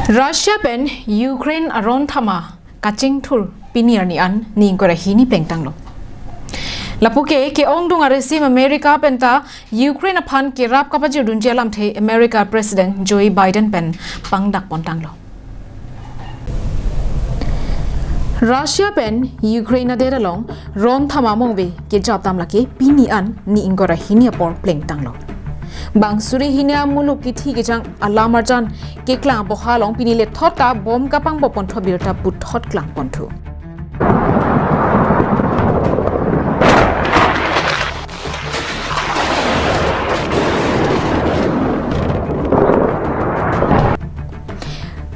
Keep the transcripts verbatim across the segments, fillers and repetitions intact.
Russia pen Ukraine aron thama kachingthur pini arni an ni ingkoi ra hini plengtanglo. Lapuke ke-ongdung arisim America penta Ukraine aphan kerap kapajirdunji alamthe America President Joe Biden pen pangdakpontanglo. Russia pen Ukraine adet along ron thama mongve kejapdam lake pini an ni ingkoi ra hini apor plengtanglo. Bang suri hini amuluk kithi kejang alam arjan keklang aboha along pini lethot ta bom kapangboponthu abirta puthot klangponthu.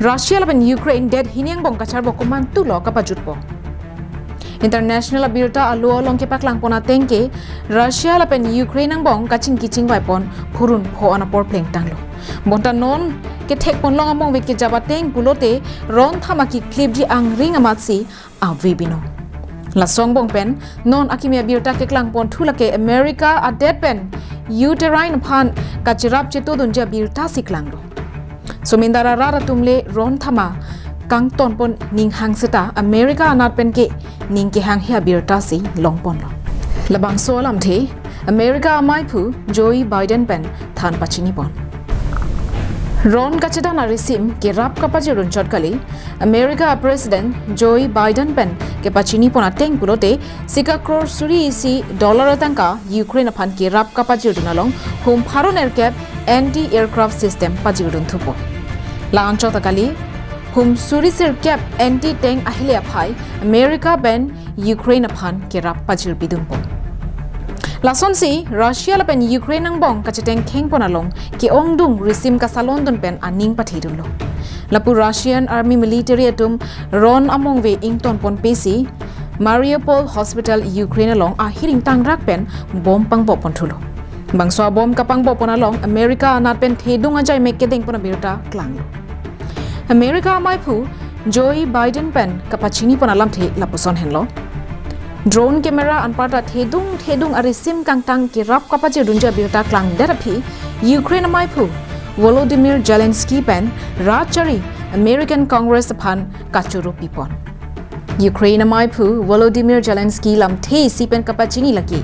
Russia lapen Ukraine det hini angbong kacharbo komantulo kapajutpo. International abirta alo along kepaklangpon ateng ke Russia lapen Ukraine angbong kachingki chingvaipon phurun pho an apor plengtanglo. Bonta non kethekponlong amongve kejap ateng pulote ron thama keklemji angring amatsi ave binong. Laso angbong pen non akimi abirta keklangponthu lake America adet pen Ukraine aphan kacherap chetodunji abirta si klanglo. Somindar arat atum le ron thama kangtonpon ning hang seta America anat pen ke ning kehanghe abirta si longponlo. Labangso alamthe America amaiphu Joe Biden pen than pachinipon. Ron kachedan arisim kerap kapajirdunchot kali, America President Joe Biden pen kepachinipon ateng pulote sika crore suri isi dollar atangka Ukraine aphan kerap kapajirdun along hum pharo nerkep anti-aircraft system pajirdunthupo. La-anchot ta kali, hum suri sirkep anti-tank ahile aphai America pen Ukraine aphan kerap pajirbidunpo. Lasonsi Russia lapen Ukraine angbong kachetengkhengpon along ke-ongdung risim kasalondun pen aning pathedunlo. Lapu Russian army military atum ron amongve ingtonponpesi Mariupol hospital Ukraine along ahiring tangrak pen bom pangboponthulo. Bangso abom kapangbopon along America anat pen thedung ajaimek kedengpon abirta klanglo. America amaiphu Joe Biden pen kapachinipon alamthe lapuson henlo. Drone camera anparta thedung thedung arisim kangtang kerap kapajirdunji abirta klangdet aphi Ukraine amaiphu Volodymyr Zelensky pen rat chari American Congress aphan kachoro pipon. Ukraine amaiphu Volodymyr Zelensky lamthe isi pen kapachini lake,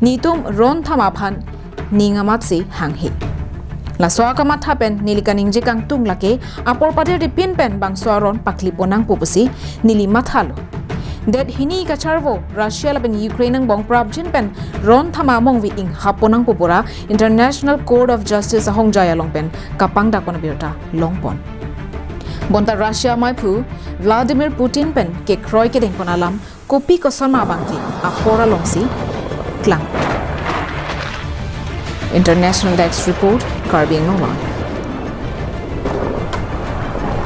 netum ron thama aphan ning amatsi hanghe. Laso akamatha pen neli kaningje kangtung lake apor padir dipin pen bangso aron pakliponangpo pusi neli mathalo. Det hini kacharvo Russia lapen Ukraine angbong prapjin pen ron thama mongve inghapponangpo pura International Court of Justice ahongjai along pen kapangdakpon abirta longpon. Bonta Russia amaiphu Vladimir Putin pen kekroi kedengpon alam kopi kosonma abangke apor alongsi klang. International Desk Report, Karbi Anglong Live.